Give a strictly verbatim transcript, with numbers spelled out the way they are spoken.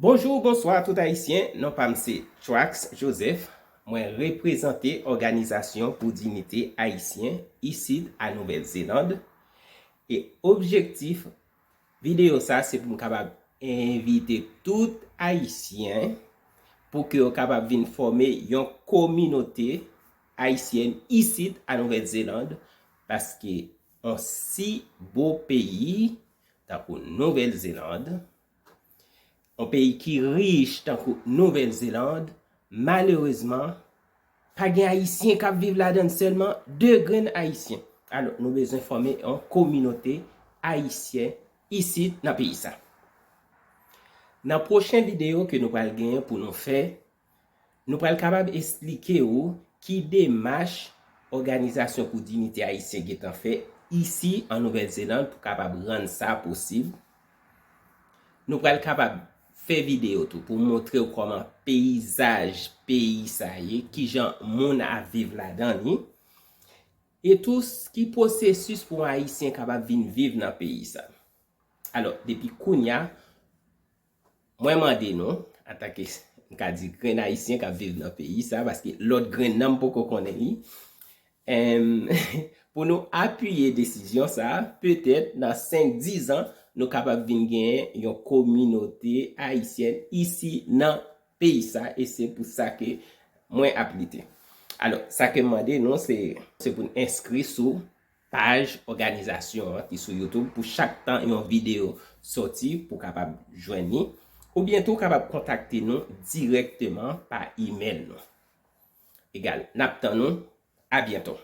Bonjou, bonswa tout Ayisyen. Non pa m se Trax Joseph. Mwen reprezante Òganizasyon pou Diyite Ayisyen isit a Nouvèl Zeland. E objektif videyo sa se pou m kapab envite tout Ayisyen pou ke yo kapab vin fòme yon kominote ayisyèn isit a Nouvèl Zeland, paske yon si bo peyi tankou Nouvèl Zeland, yon peyi ki rich tankou Nouvèl Zeland, malerezman, pa gen Ayisyen k ap viv ladan l, sèlman de grenn Ayisyen. Alò, nou bezwen fòme yon kominote ayisyèn isit nan peyi sa. Nan pwochen videyo ke nou pral genyen pou nou fè, nou pral kapab esplike ou ki demach Òganizasyon pou Diyite Ayisyen gentan fè isi an Nouvèl Zeland pou kapab rann sa posib. Nou pral kapab fè videyo tou pou montre w kòman peyizaj peyi sa ye, kijan moun ap viv ladan li, e tou s- ki pwosesis pou yon Ayisyen kapab vin viv nan peyi sa. Alò, depi kounye a, mwen mande nou, antanke, m ka di, grenn Ayisyen k ap viv nan peyi sa, paske lòt grenn nan m poko konnen li, em, pou nou apiye desizyon sa, petèt nan senk, diz an, nou kapab vin genyen yon kominote ayisyèn isi nan peyi sa, e se pou sa ke mwen ap lite. Alò, sa ke m mande nou, se, se pou n enskri sou paj òganizasyon an ki sou YouTube pou chak tan yon videyo sòti pou kapab jwenn li, oubyen tou kapab kontakte nou dirèkteman pa imèl nou. Egal, n ap tann nou, a byento.